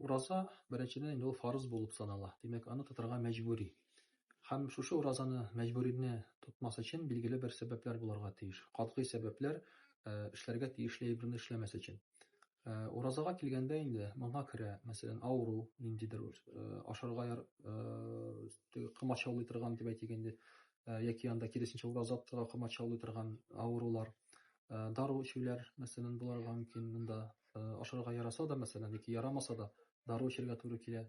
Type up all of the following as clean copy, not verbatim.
Ураза, беренчедән, инде ул фарыз булып санала. Димәк, аны тотарга мәҗбүри. Һәм шушы уразаны мәҗбүрине тотмас өчен билгеле бер сәбәпләр булырга тиеш. Катгый сәбәпләр, эшләргә тиешле әйберне эшләмәс өчен. Уразага килгәндә инде моңа керә, мәсәлән, авыру, ниндидер ашарга комачаулый торган дип әйтик инде, яки анда киресенчә ураза тотарга комачаулый торган авырулар, дару эчүләр, мәсәлән, булырга мөмкин монда. Ашарга яраса да, мәсәлән, яки ярамаса да, дару эчәргә туры килә.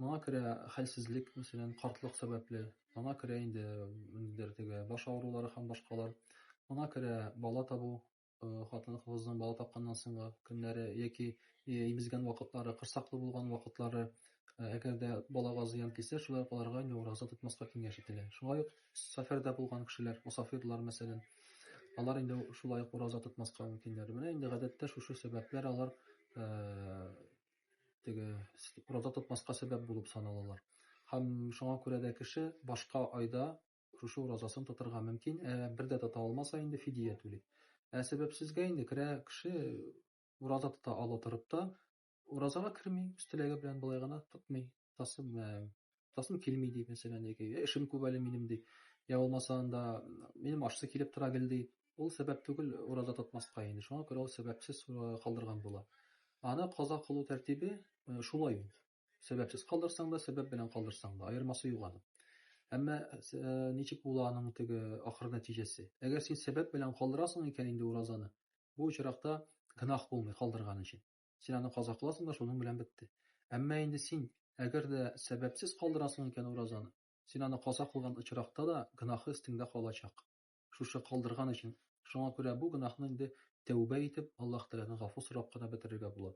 Моңа керә хәлсезлек, мәсәлән, картлык сәбәпле. Моңа керә инде ниндидер теге баш авырулары һәм башкалар. Моңа керә бала табу, хатын-кызның бала тапканнан соңгы көннәре яки имезгән вакытлары, корсаклы булган вакытлары. Әгәр дә балага зыян килсә, шулай ук аларга инде ураза тотмаска киңәш ителә. Шулай ук сәфәрдә булган кешеләр, мосафирлар, мәсәлән, алар инде шулай ук ураза тотмаска мөмкиннәр. Менә инде гадәттә шушы сәбәпләр алар теге ураза тотмаска сәбәп булып саналалар. Һәм шуңа күрә дә кеше башка айда шушы уразасын тотарга мөмкин, ә бер дә тота алмаса инде фидия түли. Ә сәбәпсезгә инде керә кеше ураза тота ала торып та, уразага керми, үз теләге белән болай гына тотмый. Тотасым, тотасым килми ди, мәсәлән, яки эшем күп әле минем ди. Я булмаса анда минем ашсы килеп тора гел ди. Ул сәбәп түгел ураза тотмаска инде. Шуңа күрә ул сәбәпсез калдырган була. Аны каза кылу тәртибе шулай ук. Сәбәпсез калдырсаң да, сәбәп белән калдырсаң да, аермасы юк аның. Әмма ничек була аның теге ахыр нәтиҗәсе? Әгәр син сәбәп белән калдырасың икән инде уразаны, бу очракта гөнаһ булмый калдырган өчен. Син аны каза кыласың да, шуның белән бетте. Әмма инде син, әгәр дә сәбәпсез калдырасың икән уразаны, син аны каза кылган очракта да гөнаһы өстеңдә калачак. Шушы калдырган өчен. Шуңа күрә бу гөнаһны инде тәүбә итеп, Аллаһ Тәгаләдән гафу сорап кына бетерергә була.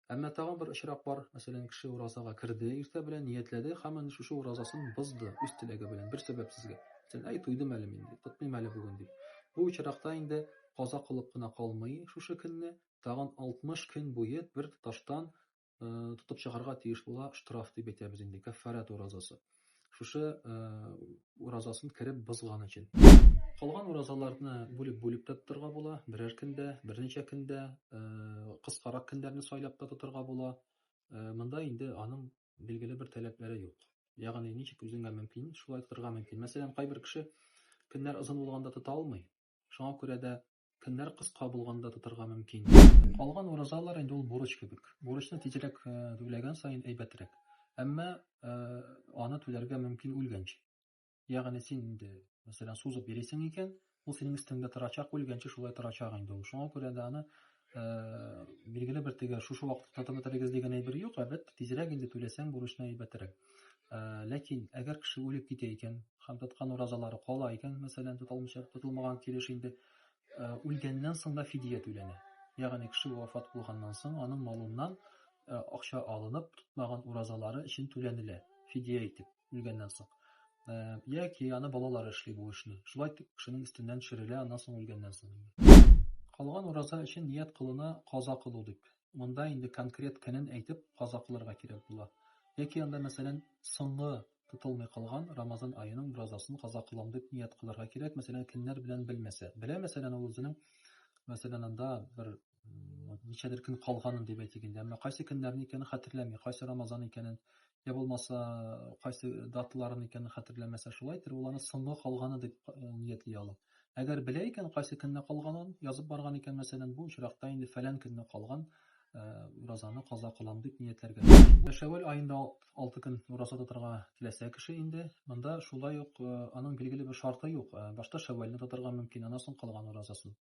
Әмма тагын бер очрак бар, мәсәлән, кеше уразага керде иртә белән, ниятләде һәм инде шушы уразасын бозды үз теләге белән, бер сәбәпсезгә. Мәсәлән, әй, туйдым әле мин, ди, тотмыйм әле бүген, дип. Бу очракта инде каза кылып кына калмый шушы көнне, тагын 60 көн буе бер тоташтан тотып чыгарга тиеш була, штраф дип әйтәбез инде, кәффарәт уразасы. Шушы уразасын кереп бозган өчен. Калган уразаларны бүлеп-бүлеп тә тотарга була, берәр көндә, берничә көндә, кыскарак көннәрне сайлап та тотарга була. Монда инде аның билгеле бер таләпләре юк. Ягъни ничек үзеңә мөмкин, шулай тотарга мөмкин. Мәсәлән, кайбер кеше көннәр озын булганда тота алмый. Шуңа күрә дә көннәр кыска булганда тотарга мөмкин. Калган уразалар инде ул бурыч кебек. Бурычны тизрәк түләгән саен әйбәтрәк. Әмма аны түләргә мөмкин үлгәнче. Ягъни син инде, мәсәлән, сузып йөрисең икән, ул синең өстеңдә торачак, үлгәнче шулай торачак инде ул. Шуңа күрә дә аны билгеле бер теге шушы вакытта тотып бетерегез дигән әйбер юк, әлбәттә, тизрәк инде түләсәң бурычны әйбәтрәк. Ләкин әгәр кеше үлеп китә икән һәм тоткан уразалары кала икән, мәсәлән, тотылмыйча, тотылмаган килеш инде, үлгәннән соң да фидия түләнә. Ягъни кеше вафат булганнан соң аның малыннан акча алынып, тотмаган уразалары өчен түләнелә, фидия итеп, үлгәннән соң. Яки аны балалары эшли бу эшне. Шулай итеп кешенең өстеннән төшерелә аннан соң үлгәннән соң инде. Калган ураза өчен ният кылына каза кылу дип. Монда инде конкрет көнен әйтеп каза кылырга кирәк була. Яки анда, мәсәлән, соңгы тотылмый калган Рамазан аеның уразасын каза кылам дип ният кылырга кирәк, мәсәлән, көннәр белән белмәсә. Белә, мәсәлән, ул үзенең, мәсәлән, анда бер ничәдер көн калганын дип әйтик инде, әмма кайсы көннәрне икәнен хәтерләми, кайсы Рамазан икәнен, я булмаса кайсы даталарын икәнен хәтерләмәсә, шулай итеп ул аны соңгы калганы дип ниятли ала. Әгәр белә икән, кайсы көнне калганын, язып барган икән, мәсәлән, бу очракта инде фәлән көнне калган уразаны каза кылам дип ниятләргә. Шәүвәл аенда 6 көн ураза тотарга теләсә кеше инде, монда шулай ук аның билгеле бер шарты юк. Башта Шәүвәлне тотарга мөмкин, аннан соң калган уразасын.